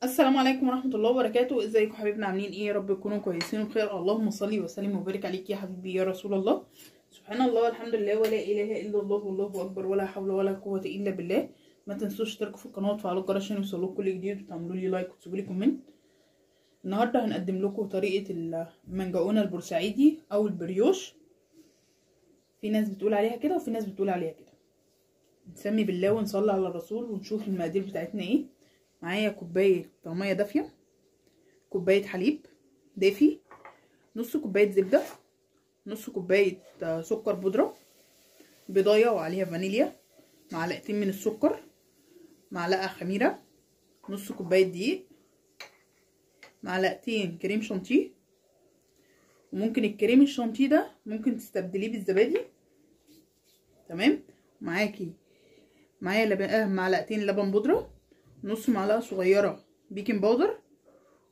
السلام عليكم ورحمة الله وبركاته. ازيكم حبايبنا، عاملين ايه؟ يا رب تكونوا كويسين وبخير. اللهم صل وسلم وبارك عليك يا حبيبي يا رسول الله. سبحان الله والحمد لله ولا اله الا الله والله اكبر ولا حول ولا قوة الا بالله. ما تنسوش تشتركوا في القناة وتفعلوا الجرس عشان يوصلكم كل جديد، وتعملوا لي like وتسيبوا لي comment. النهارده هنقدم لكم طريقه المنجقونه البورسعيدي او البريوش. في ناس بتقول عليها كده وفي ناس بتقول عليها كده. نسمي بالله ونصلي على الرسول ونشوف المقادير بتاعتنا ايه. معايا كوباية مية دافيه، كوباية حليب دافي، نص كوباية زبدة، نص كوباية سكر بودره، بيضايه وعليها فانيليا، معلقتين من السكر، معلقه خميره، نص كوباية دقيق، معلقتين كريم شانتيه. وممكن الكريم الشانتيه ده ممكن تستبدليه بالزبادي. تمام. معايا معلقتين لبن بودره، نص معلقه صغيرة baking powder،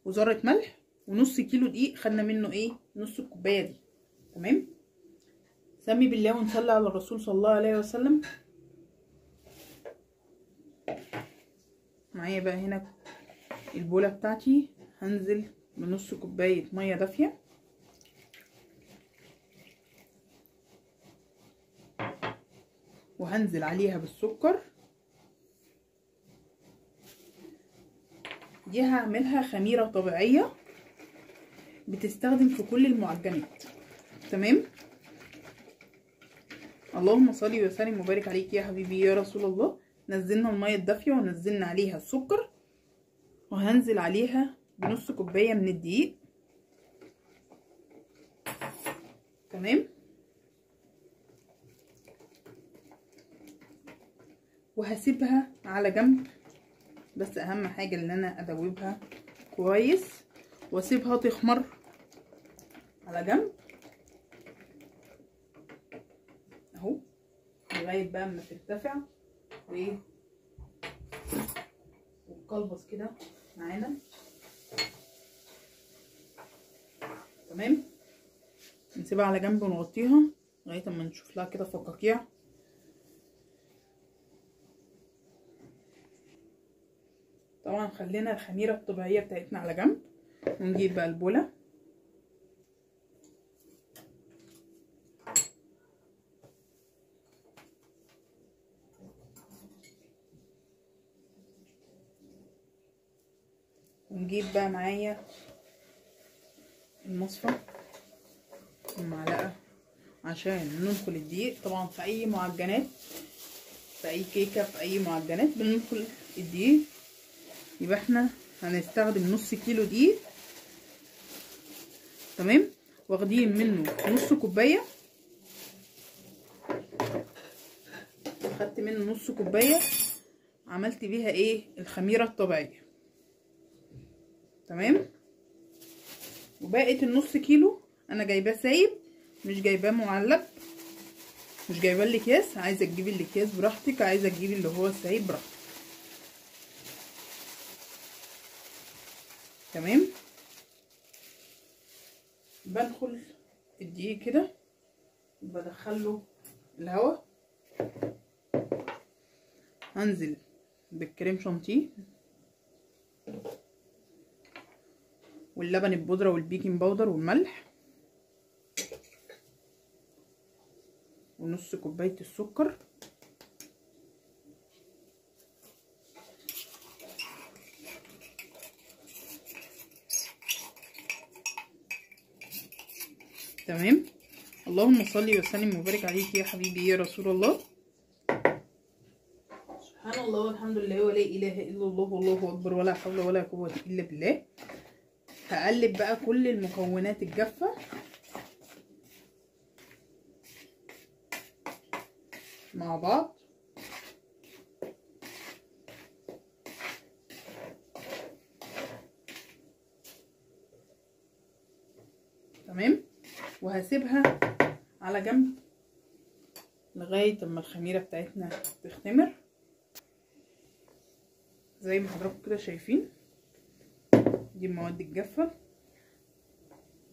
وذره ملح، ونص كيلو دقيق خدنا منه ايه نص الكوباية دي. تمام. سمي بالله ونصلي على الرسول صلى الله عليه وسلم. معايا بقى هنا البوله بتاعتي، هنزل بنص كوباية مية دافيه، وهنزل عليها بالسكر. دي هعملها خميرة طبيعية بتستخدم في كل المعجنات. تمام. اللهم صل وسلم وبارك عليك يا حبيبي يا رسول الله. نزلنا المية الدافية ونزلنا عليها السكر، وهنزل عليها بنص كوباية من الدقيق. تمام. وهسيبها على جنب، بس اهم حاجة ان انا ادوبها كويس واسيبها تخمر على جنب اهو لغاية بقى اما ترتفع وايه وتقلبص كده معانا. تمام. نسيبها على جنب ونغطيها لغاية اما نشوف لها كده فقاقيع. طبعا خلينا الخميره الطبيعية بتاعتنا على جنب، ونجيب بقى البوله. ونجيب بقى معايا المصفى المعلقة عشان ننخل الدقيق. طبعا في اي معجنات، في اي كيكة، في اي معجنات بننخل الدقيق. يبقى احنا هنستخدم نص كيلو دقيق. تمام. واخدين منه نص كوباية، خدت منه نص كوباية عملت بيها ايه الخميره الطبيعية. تمام. وبقيت النص كيلو انا جايباه سايب، مش جايباه معلب، مش جايباه الاكياس. عايزه تجيبي الاكياس براحتك، عايزه تجيبي اللي هو السايب براحتك. تمام. بدخل الدقيق كده بدخله الهواء، هنزل بالكريم شانتيه واللبن البودره وال baking powder والملح ونص كوباية السكر. تمام. اللهم صل وسلم وبارك عليك يا حبيبي يا رسول الله. سبحان الله والحمد لله ولا اله الا الله والله اكبر ولا حول ولا قوة الا بالله. هقلب بقى كل المكونات الجافه مع بعض. تمام. وهسيبها على جنب لغاية اما الخميرة بتاعتنا تختمر. زي ما حضراتكم كده شايفين دي المواد الجافة.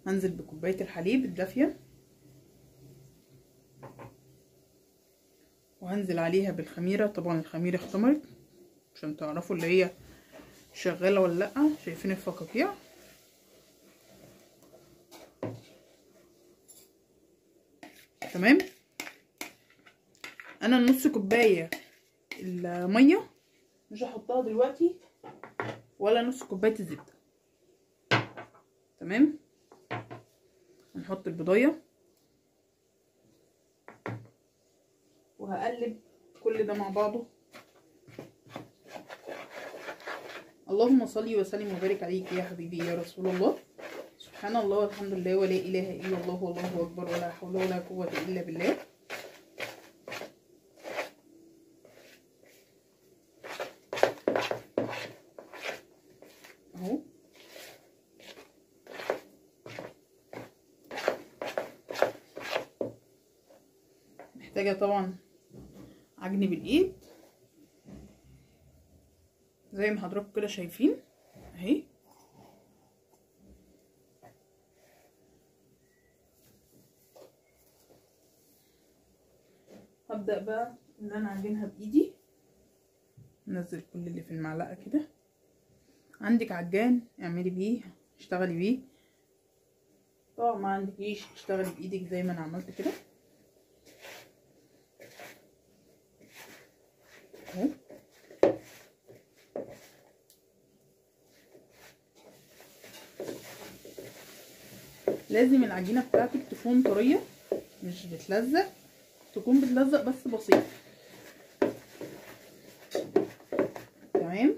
هنزل بكوباية الحليب الدافية، وهنزل عليها بالخميرة. طبعا الخميرة اختمرت عشان تعرفوا اللي هي شغالة ولا لا. شايفين الفقاقيع؟ تمام. انا النص كوباية المية مش هحطها دلوقتي، ولا نص كوباية الزبدة. تمام. هنحط البضايه وهقلب كل ده مع بعضه. اللهم صل وسلم وبارك عليك يا حبيبي يا رسول الله. سبحان الله والحمد لله ولا اله الا الله والله اكبر ولا حول ولا قوة الا بالله. اهو محتاجه طبعا عجن بالايد زي ما حضراتكم كده شايفين اهي. هبدأ بقى ان انا اعجنها بايدي. ننزل كل اللي في المعلقة كده. عندك عجان اعملي بيه، اشتغلي بيه. طبعا ما عندكيش اشتغلي بايدك زي ما انا عملت كده اهو. لازم العجينة بتاعتك تكون طرية، مش بتلزق، تكون بتلزق بس بسيط. تمام.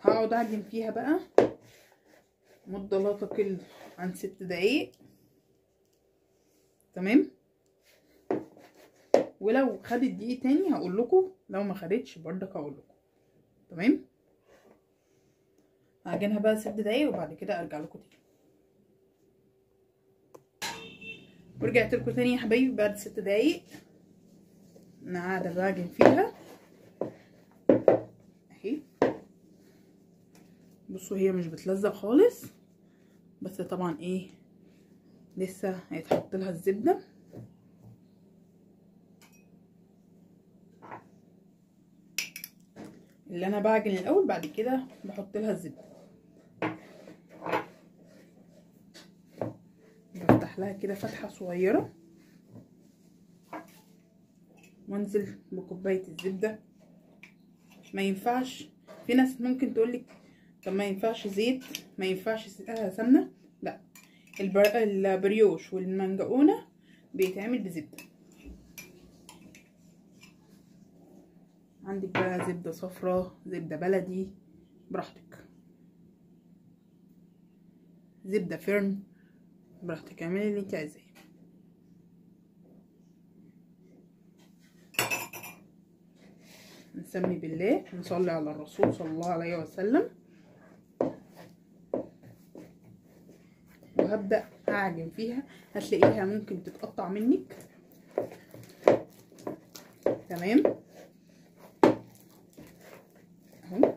هقعد اعجن فيها بقى مده لا تقل عن 6 دقايق. تمام. ولو خدت دقيق تاني هقول لكم، لو ما خدتش برضك هقول لكم. تمام. هعجنها بقى 6 دقايق وبعد كده ارجع لكم تاني. ورجعت لكم تاني يا حبايبي بعد 6 دقايق. انا قاعدة بعجن فيها اهي. بصوا هي مش بتلزق خالص، بس طبعا ايه لسه هيتحط لها الزبدة. اللي انا بعجن الاول بعد كده بحط لها الزبدة. بفتح لها كده فتحه صغيرة وانزل بكوبايه الزبدة. ما ينفعش، في ناس ممكن تقولك طب ما ينفعش زيت، ما ينفعش سمنه. لا، البريوش والمنجقونه بيتعمل بزبده. عندك بقى زبدة صفراء، زبدة بلدي، براحتك، زبدة فرن، براحتك، اعملي اللي انت عايزاه. نسمي بالله، نصلي على الرسول صلى الله عليه وسلم. وهبدأ اعجن فيها. هتلاقيها ممكن تتقطع منك. تمام اهو،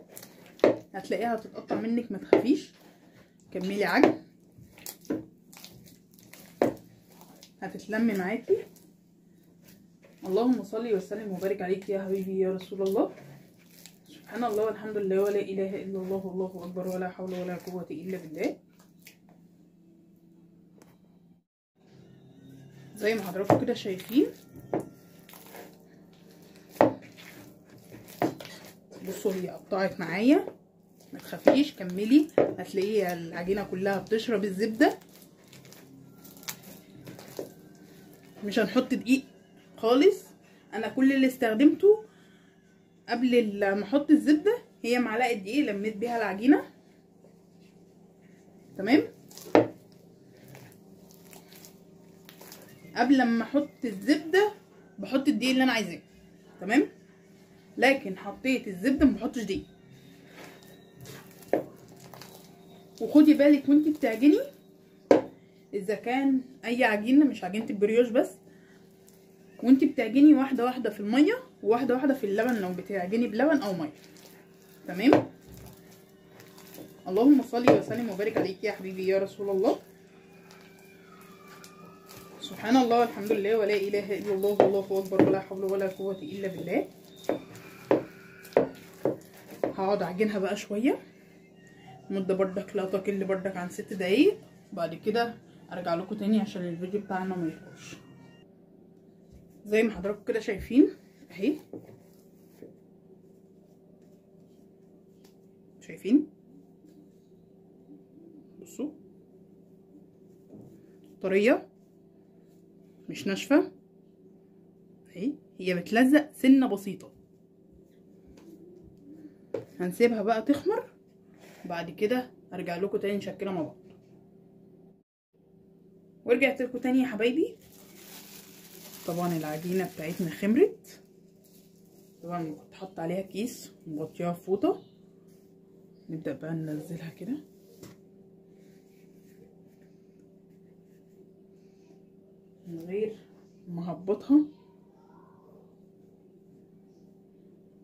هتلاقيها تتقطع منك، ما تخافيش، كملي عجن هتتلم معاكي. اللهم صل وسلم وبارك عليك يا حبيبي يا رسول الله. سبحان الله والحمد لله ولا اله الا الله والله اكبر ولا حول ولا قوة الا بالله. زي ما حضراتكم كده شايفين، بصوا هي قطعت معايا، ما تخافيش كملي، هتلاقيها العجينة كلها بتشرب الزبدة. مش هنحط دقيق خالص، انا كل اللي استخدمته قبل ما احط الزبدة هي معلقه دقيق لميت بيها العجينة. تمام. قبل ما احط الزبدة بحط الدقيق اللي انا عايزاه. تمام. لكن حطيت الزبدة ما بحطش دقيق. وخدي بالك وانتي بتعجني، اذا كان اي عجينه مش عجينه البريوش بس، وانتي بتعجني واحدة واحدة في المية وواحدة واحدة في اللبن، لو بتعجني بلبن او مية. تمام. اللهم صل وسلم وبارك عليك يا حبيبي يا رسول الله. سبحان الله والحمد لله ولا اله الا الله والله اكبر ولا حول ولا قوة الا بالله. هقعد اعجنها بقى شوية مده بردك لا تقل بردك عن 6 دقايق، بعد كده ارجع لكم تاني عشان الفيديو بتاعنا ما يطولش. زي ما حضراتكم كده شايفين اهي، شايفين؟ بصوا طرية مش ناشفة اهي، هي بتلزق سنة بسيطة. هنسيبها بقى تخمر، بعد كده ارجع لكم تاني نشكلها مع بعض. ورجعت لكم تاني يا حبايبي. طبعا العجينة بتاعتنا خمرت، طبعا كنت حاطه عليها كيس ومغطياها بفوطه. نبدا بقى ننزلها كده. من غير ما هبطها،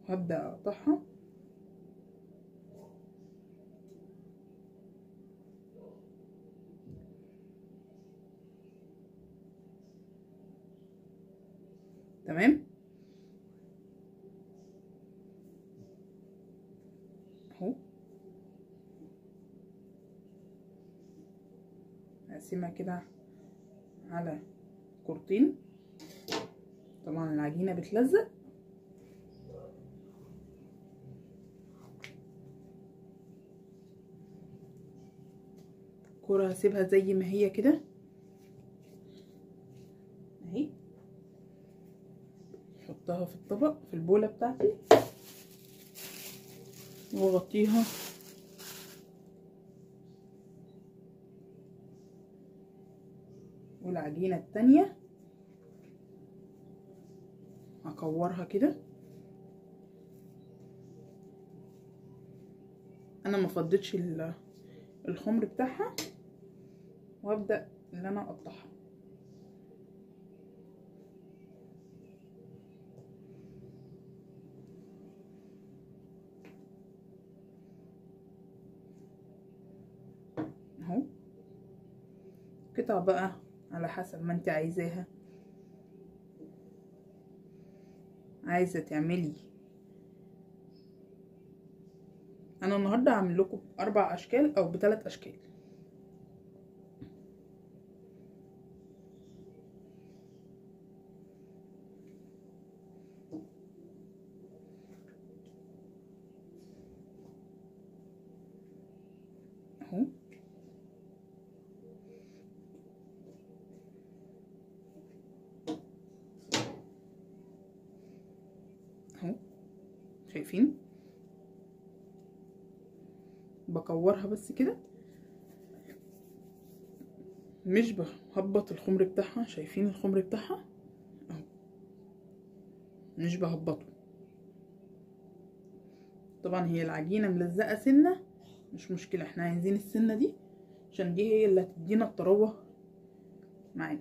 وهبدا اقطعها. تمام اهو، هقسمها كده على كورتين. طبعا العجينة بتلزق، كرة هسيبها زي ما هي كده اهي، احطها في الطبق في البولة بتاعتي واغطيها. والعجينة التانية هكورها كده. انا ما فضيتش الخمر بتاعها، وابدأ ان انا اقطعها. اهو قطع بقى على حسب ما انت عايزاها. عايزه تعملي، انا النهارده هعمل لكم ب4 اشكال او ب3 اشكال. اهو اهو، شايفين؟ بكورها بس كده، مش بهبط الخمر بتاعها. شايفين الخمر بتاعها اهو، مش بهبطه. طبعا هي العجينة ملزقة سنة، مش مشكلة، احنا عايزين السنة دي عشان دي هي اللي هتدينا الطراوة معانا.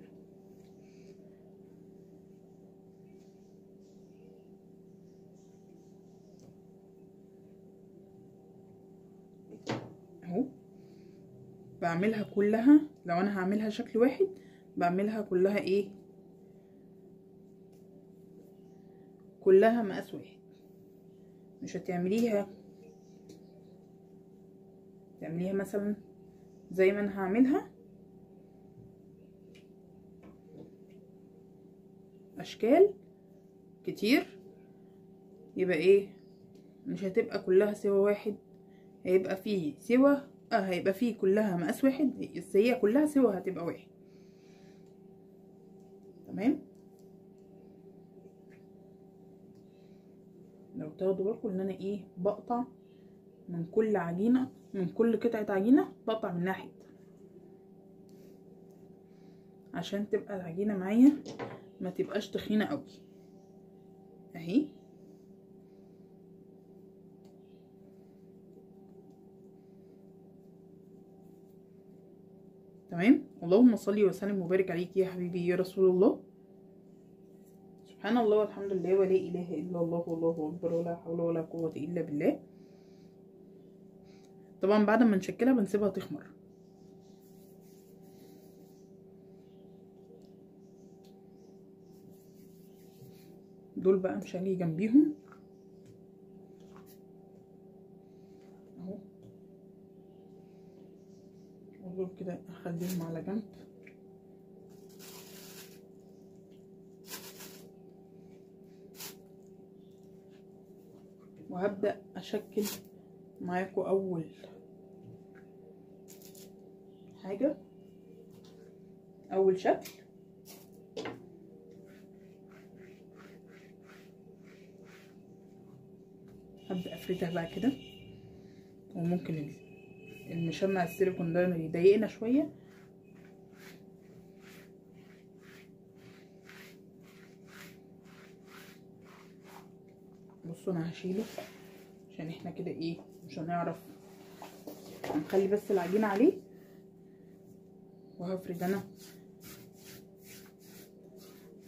اهو بعملها كلها، لو انا هعملها شكل واحد بعملها كلها ايه، كلها مقاس واحد. مش هتعمليها تعمليها مثلا زي ما انا هعملها اشكال كتير، يبقى ايه، مش هتبقى كلها سوا واحد، هيبقى فيه سوا، هيبقى فيه كلها مقاس واحد، بس هي كلها سوا هتبقى واحد. تمام. لو تاخدوا بالكم ان انا ايه، بقطع من كل عجينه، من كل قطعه عجينه بقطع منها حتة عشان تبقى العجينة معايا ما تبقاش تخينة قوي اهي. تمام. اللهم صل وسلم وبارك عليك يا حبيبي يا رسول الله. سبحان الله والحمد لله ولا اله الا الله والله اكبر ولا حول ولا قوة الا بالله. طبعا بعد ما نشكلها بنسيبها تخمر. دول بقى مش هاجي جنبيهم. اهو. ودول كده اخليهم على جنب. وهبدأ اشكل معاكم اول حاجة، اول شكل. هبدأ افردها بقى كده، وممكن المشمع السيليكون ده يضايقنا شوية. بصوا انا هشيله عشان احنا كده ايه مش هنعرف، هنخلي بس العجينة عليه. وهفرد انا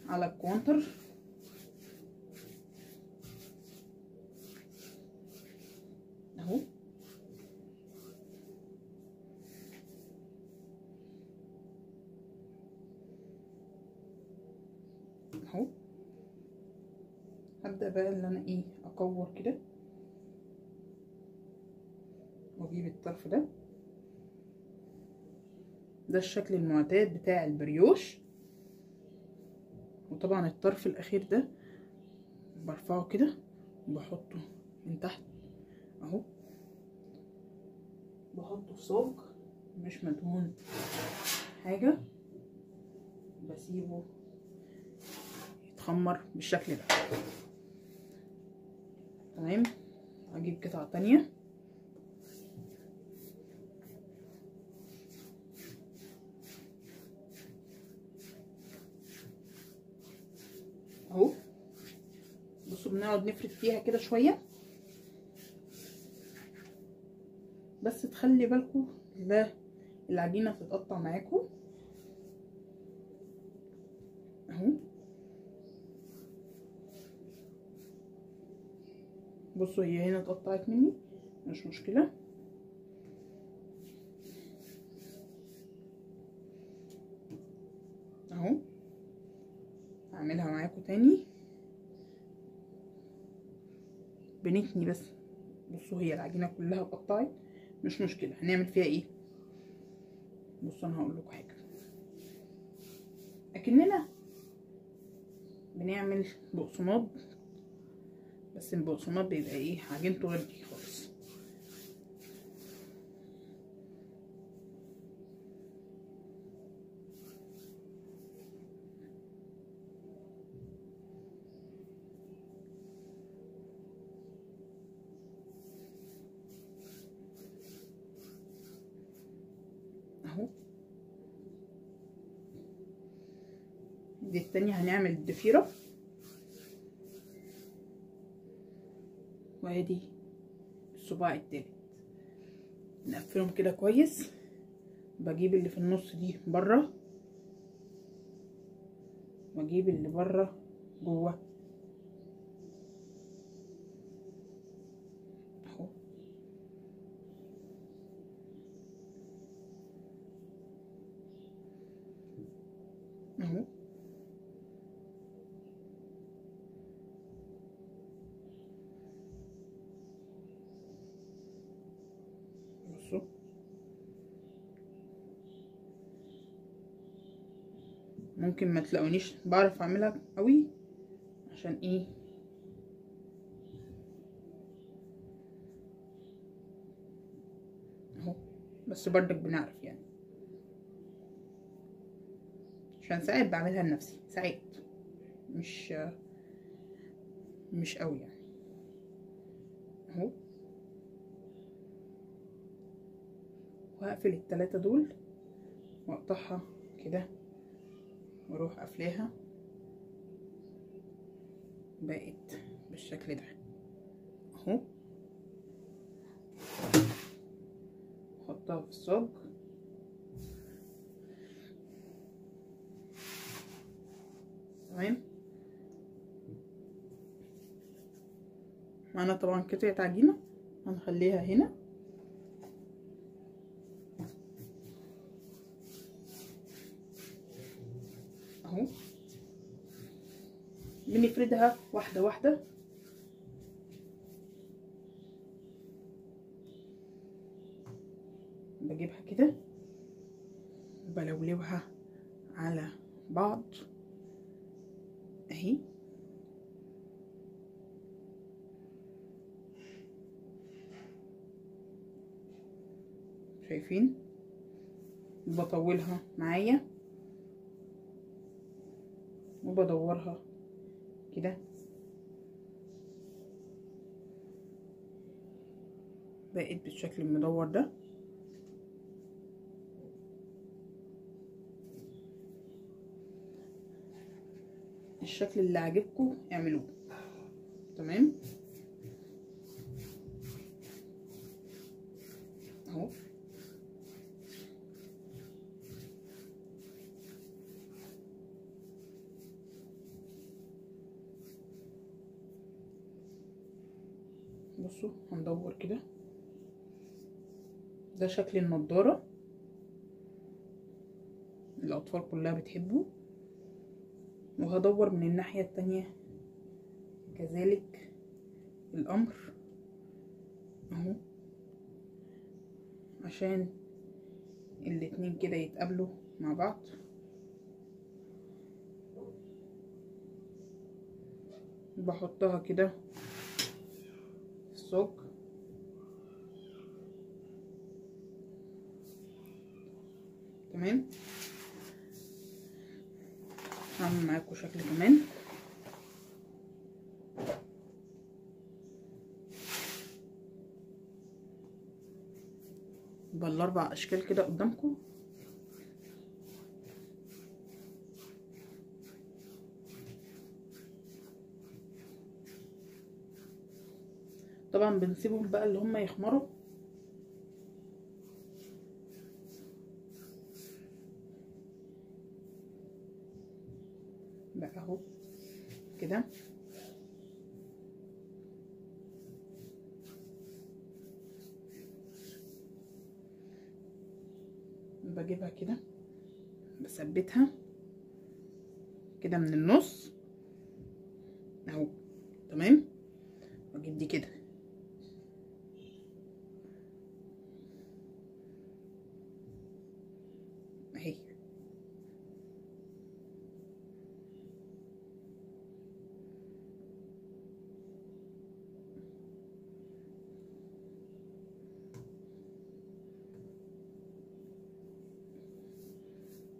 على الكونتر. اهو. اهو. هبدأ بقى ان انا ايه اكور كده، واجيب الطرف ده. ده الشكل المعتاد بتاع البريوش. وطبعا الطرف الاخير ده برفعه كده وبحطه من تحت اهو، بحطه في صاج مش مدهون حاجة، بسيبه يتخمر بالشكل ده. تمام. هجيب قطعة تانية. اهو. بصوا بنقعد نفرد فيها كده شوية، بس تخلي بالكم لا العجينة تتقطع معاكم اهو. بصوا هي هنا اتقطعت مني، مش مشكلة. اهو هعملها معاكم تاني. بنتني بس. بصوا هي العجينة كلها اتقطعت، مش مشكلة. هنعمل فيها ايه؟ بصوا انا هقول لكم حاجة، اكننا بنعمل بقسماط، بس البقسماط بيبقى ايه عجينته غير دي خالص. اهو. دي التانية هنعمل الضفيرة، وادي الصباع التالت. نقفلهم كده كويس. بجيب اللي في النص دي بره، واجيب اللي بره جوه اهو. اهو. ممكن ما تلاقونيش بعرف اعملها قوي، عشان ايه اهو، بس برضك بنعرف يعني، عشان ساعات بعملها لنفسي، ساعات مش قوي يعني اهو. وهقفل التلاتة دول واقطعها كده واروح قافلاها، بقت بالشكل ده اهو. احطها في الصاج. تمام. معانا طبعا قطعة عجينة هنخليها هنا. اهو بنفردها واحدة واحدة. بجيبها كده بلولوها على بعض اهي. شايفين؟ بطولها معايا وبدورها كده، بقت بالشكل المدور ده. الشكل اللي عاجبكم اعملوه. تمام اهو. بصوا هندور كده، ده شكل النضارة، الأطفال كلها بتحبه. وهدور من الناحية التانية كذلك الأمر اهو، عشان الاتنين كده يتقابلوا مع بعض. بحطها كده في الصاج. تمام، هعمل معاكم شكل كمان. بالاربع اشكال كده قدامكم. طبعا بنسيبهم بقى اللي هم يخمروا. بقى اهو كده. بجيبها كده بثبتها كده من النص اهو. تمام، واجيب دي كده اهي.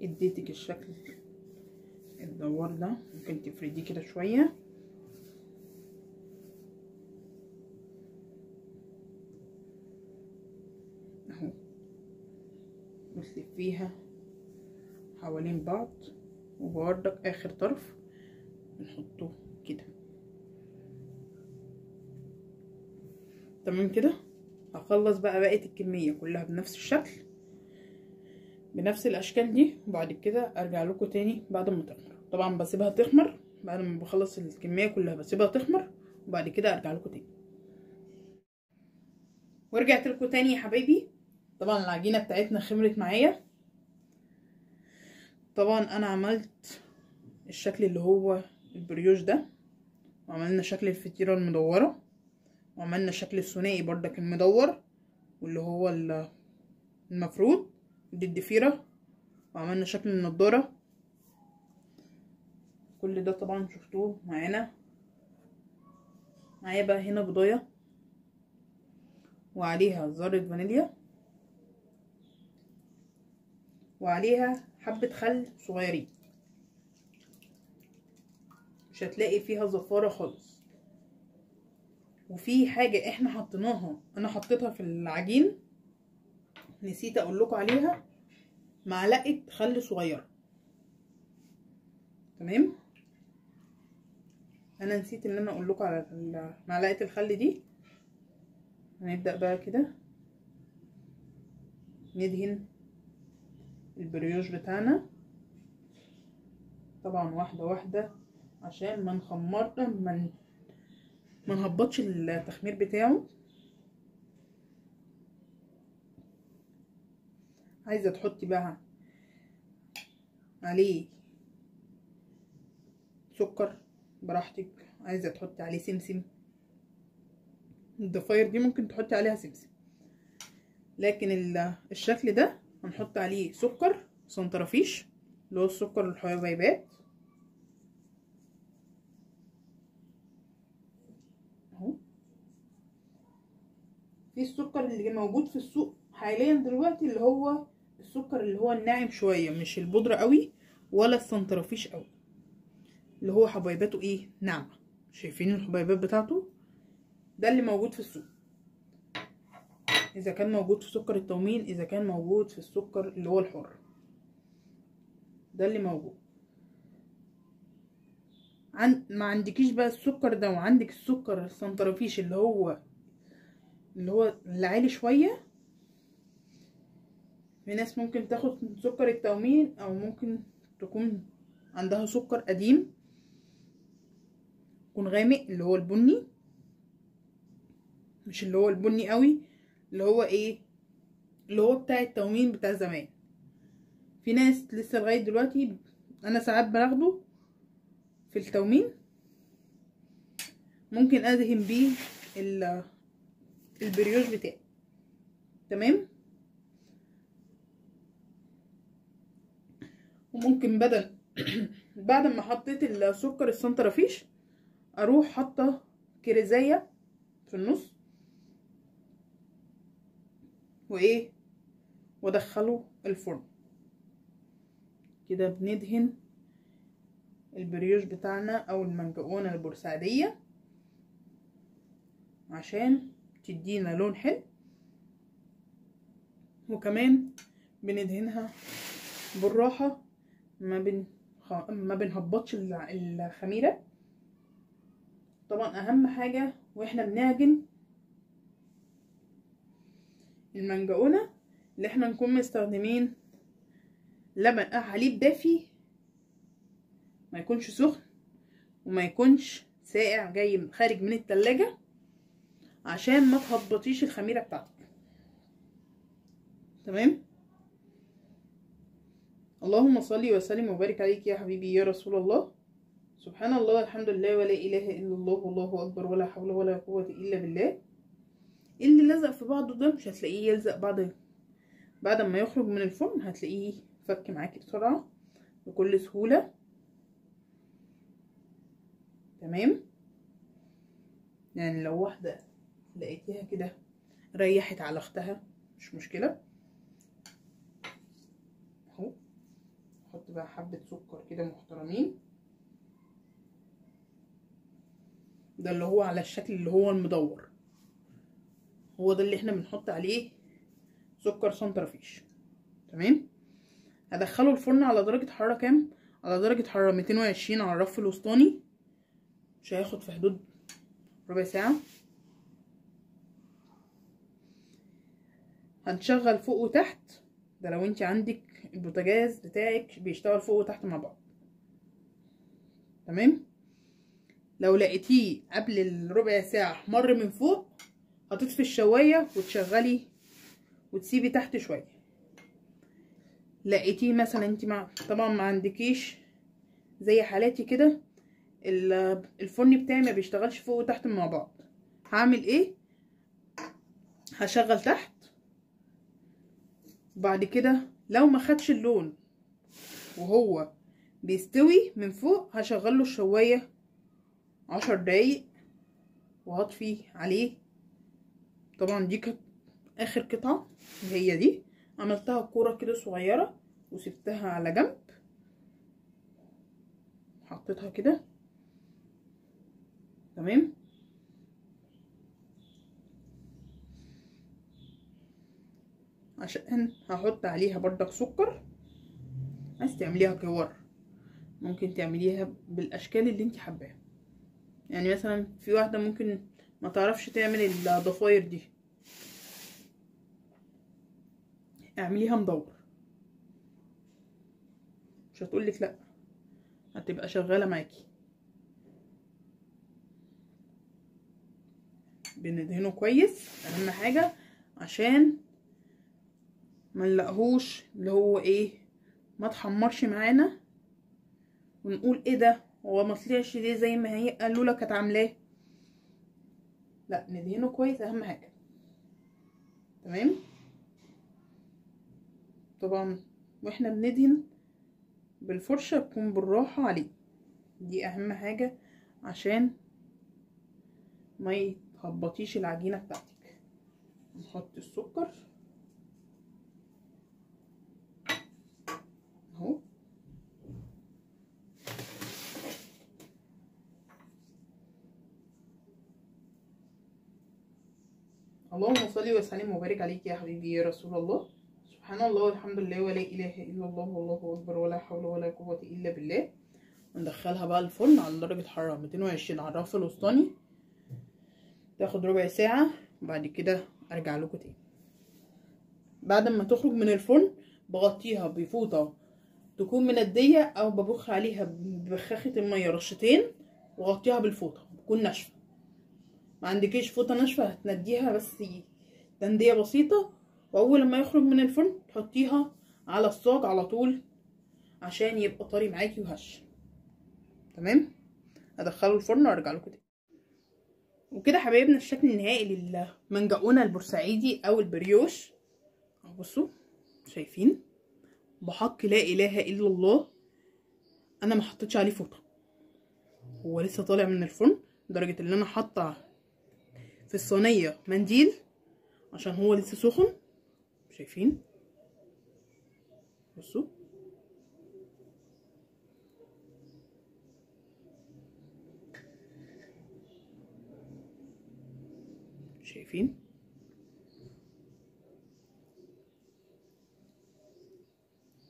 اديتك الشكل الدوار ده، ممكن تفرديه كده شوية. اهو، وتلفيها حوالين بعض، وبردك اخر طرف بنحطه كده. تمام كده. هخلص بقى بقية الكمية كلها بنفس الشكل بنفس الاشكال دي، وبعد كده ارجع لكم تاني بعد ما تخمر. طبعا بسيبها تخمر بعد ما بخلص الكمية كلها، بسيبها تخمر وبعد كده ارجع لكم تاني. ورجعت لكم تاني يا حبايبي. طبعا العجينة بتاعتنا خمرت معايا. طبعا انا عملت الشكل اللي هو البريوش ده، وعملنا شكل الفطيره المدوره، وعملنا شكل الثنائي بردك المدور واللي هو المفروض دي الضفيره، وعملنا شكل النضارة. كل ده طبعا شفتوه معانا. معايا بقى هنا بضايه وعليها ذره فانيليا وعليها حبه خل صغيرين، مش هتلاقي فيها زفاره خالص. وفي حاجة احنا حطيناها، انا حطيتها في العجين نسيت اقول لكم عليها، معلقه خل صغيرة. تمام، انا نسيت ان انا اقول لكم على معلقه الخل دي. هنبدا بقى كده ندهن البريوش بتاعنا، طبعا واحدة واحدة عشان ما نخمر ما نهبطش التخمير بتاعه. عايزه تحطي بقى عليه سكر براحتك، عايزه تحطي عليه سمسم، الضفاير دي ممكن تحطي عليها سمسم، لكن الشكل ده هنحط عليه سكر سنترافيش اللي هو السكر الحبيبات اهو. في السكر اللي موجود في السوق حاليا دلوقتي اللي هو السكر اللي هو الناعم شوية، مش البودره قوي ولا السنترافيش قوي، اللي هو حبيباته ايه ناعمة. شايفين الحبيبات بتاعته؟ ده اللي موجود في السوق، اذا كان موجود في سكر التومين، اذا كان موجود في السكر اللي هو الحر، ده اللي موجود. ما عندكيش بقى السكر ده وعندك السكر السنترافيش اللي هو العالي شوية. في ناس ممكن تاخد سكر التومين، او ممكن تكون عندها سكر قديم يكون غامق اللي هو البني، مش اللي هو البني قوي، اللي هو ايه اللي هو بتاع التومين بتاع زمان. في ناس لسه لغاية دلوقتي، انا ساعات باخده في التومين، ممكن ادهن بيه البريوش بتاعي. تمام. وممكن بدل بعد ما حطيت السكر السنترافيش اروح حاطه كرزايه في النص وايه وادخله الفرن. كده بندهن البريوش بتاعنا او المنجقونه البورسعيديه عشان تدينا لون حلو، وكمان بندهنها بالراحة، ما بنهبطش الخميره. طبعا اهم حاجة واحنا بنعجن المنجقونه اللي احنا نكون مستخدمين لبن حليب دافي، ما يكونش سخن وما يكونش ساقع جاي خارج من التلاجة، عشان ما تهبطيش الخميره بتاعتك. تمام. اللهم صل وسلم وبارك عليك يا حبيبي يا رسول الله. سبحان الله، الحمد لله، ولا اله الا الله، والله اكبر، ولا حول ولا قوة الا بالله. اللي لزق في بعضه ده مش هتلاقيه يلزق بعد ما يخرج من الفرن، هتلاقيه فك معاكي بسرعة بكل سهولة. تمام. يعني لو واحدة لقيتيها كده ريحت على اختها مش مشكلة. اهو احط بقى حبه سكر كده محترمين، ده اللي هو على الشكل اللي هو المدور، هو ده اللي احنا بنحط عليه سكر سنترافيش. تمام. هدخله الفرن على درجة حرارة كام؟ على درجة حرارة 220 على الرف الوسطاني، مش هياخد في حدود ربع ساعة. هنشغل فوق وتحت، ده لو انت عندك البوتاجاز بتاعك بيشتغل فوق وتحت مع بعض. تمام. لو لقيتيه قبل الربع ساعة احمر من فوق، هتطفي الشواية وتشغلي وتسيبي تحت شوية. لقيتيه مثلا انت طبعا ما عندكيش زي حالاتي كده الفرن بتاعي ما بيشتغلش فوق وتحت مع بعض، هعمل ايه؟ هشغل تحت، بعد كده لو ما خدش اللون وهو بيستوي من فوق هشغل له الشواية 10 دقايق وهطفي عليه. طبعا دي كانت اخر قطعة اللي هي دي، عملتها كورة كده صغيرة وسبتها على جنب، حطيتها كده. تمام. عشان هحط عليها بردك سكر. عايز تعمليها كور، ممكن تعمليها بالاشكال اللي انت حباها. يعني مثلا في واحدة ممكن ما تعرفش تعمل الضفاير دي، اعمليها مدور، مش هتقولك لا، هتبقى شغالة معاكي. بندهنه كويس اهم حاجة عشان ما نلاقهوش اللي هو ايه ما تحمرش معانا ونقول ايه ده هو ما طلعش ليه زي ما هي قالوا لك كانت عاملاه. لا، ندهنه كويس اهم حاجة. تمام. طبعا واحنا بندهن بالفرشة بكون بالراحة عليه، دي اهم حاجة عشان ما يتهبطيش العجينة بتاعتك. نحط السكر اهو، اللهم صل وسلم وبارك عليك يا حبيبي يا رسول الله. سبحان الله والحمد لله ولا اله الا الله والله اكبر ولا حول ولا قوة الا بالله. ندخلها بقى الفرن على درجه حرارة 220 على الرف الوسطاني، تاخد ربع ساعة، وبعد كده ارجع لكم تاني. بعد ما تخرج من الفرن بغطيها بفوطه تكون منديه، او ببخ عليها ببخاخه المية رشتين، وغطيها بالفوطه تكون ناشفة. ما عندكيش فوطه ناشفة هتنديها بس تنديه بسيطة، واول ما يخرج من الفرن تحطيها على الصاج على طول عشان يبقى طري معاكي وهش. تمام، ادخله الفرن وارجع لكم تاني. وكده حبايبنا الشكل النهائي للمنجقونه البورسعيدي او البريوش. بصوا شايفين، بحق لا اله الا الله انا ما حطيتش عليه فوطه، هو لسه طالع من الفرن، لدرجة ان انا حاطه في الصينية منديل عشان هو لسه سخن. شايفين؟ بصوا شايفين،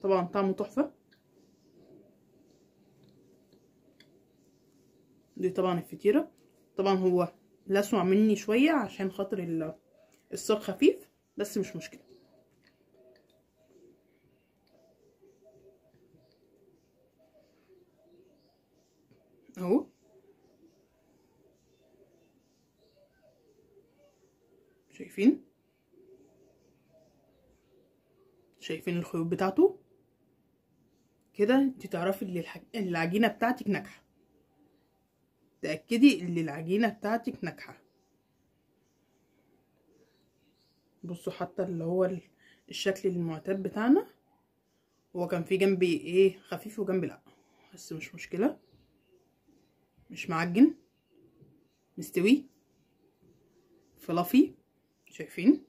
طبعا طعمه تحفة. دي طبعا الفطيره، طبعا هو لسع مني شوية عشان خاطر الصاج خفيف، بس مش مشكلة. اهو شايفين، شايفين الخيوط بتاعته كده. انت تعرفي ان العجينة بتاعتك ناجحة، تاكدي ان العجينة بتاعتك ناجحة. بصوا حتى اللي هو الشكل المعتاد بتاعنا، هو كان في جنبي ايه خفيف وجنبي لا، بس مش مشكلة، مش معجن، مستوي فلافي. شايفين؟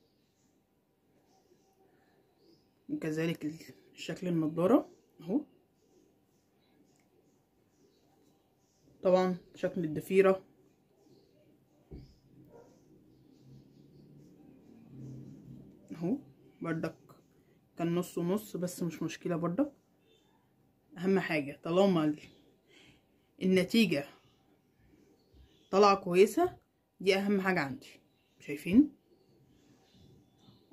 وكذلك الشكل النضارة اهو. طبعا شكل الضفيره اهو بردك كان نص ونص، بس مش مشكلة بردك. اهم حاجة طالما النتيجة طالعه كويسة، دي اهم حاجة عندي. شايفين؟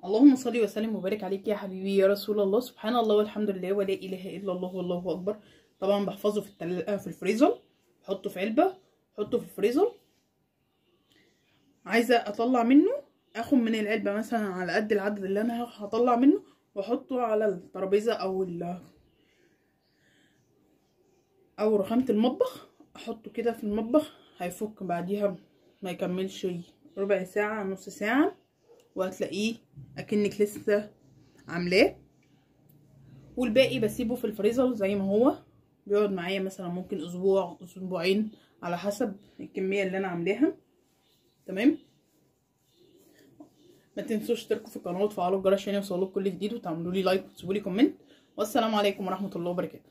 اللهم صل وسلم وبارك عليك يا حبيبي يا رسول الله. سبحان الله والحمد لله ولا اله الا الله والله اكبر. طبعا بحفظه في الفريزر، بحطه في علبة، بحطه في الفريزر. عايزه اطلع منه، اخد من العلبة مثلا على قد العدد اللي انا هطلع منه، واحطه على الترابيزة او رخامه المطبخ، احطه كده في المطبخ، هيفك بعديها ما يكملش ربع ساعة نص ساعة، وهتلاقيه اكنك لسه عاملاه. والباقي بسيبه في الفريزر زي ما هو، بيقعد معايا مثلا ممكن اسبوع اسبوعين على حسب الكمية اللي انا عاملاها. تمام، ما تنسوش تشتركوا في القناة وتفعلوا الجرس عشان يوصلكم كل جديد، وتعملوا لي like وتسيبوا لي comment. والسلام عليكم ورحمة الله وبركاته.